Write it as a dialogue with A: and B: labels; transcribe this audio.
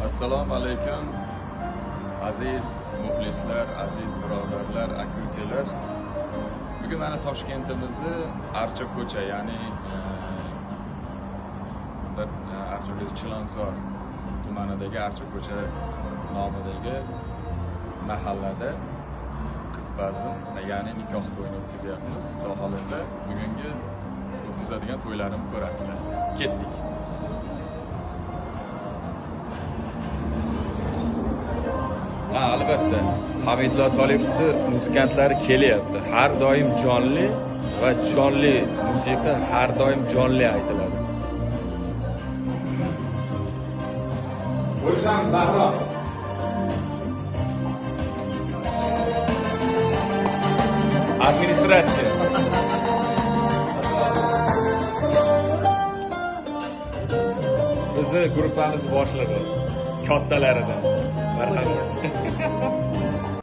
A: Assalomu alaykum aziz muxlislar, aziz birodarlar, aka-ukalar. Bugun mana Toshkentimizni Archa ko'cha, ya'ni bir Archa ko'cha Chilonzor tumanidagi Archa ko'cha nomidagi mahallada qiz bazm, ya'ni nikoh to'yini o'tkazyapmiz. Xudo xolasa bugungi o'tkazadigan to'ylarimni ko'rasizlar. Ketdik. Ha, albatta. Hamidullo Tolipovni muzikantlari kelyapti. Har doim jonli va jonli musiqa har doim jonli aytiladi.
B: Qo'yishamiz, Bahrom.
A: Administratsiya. Bizni gruppamiz boshlig'i, kattalaridan. Marhamat.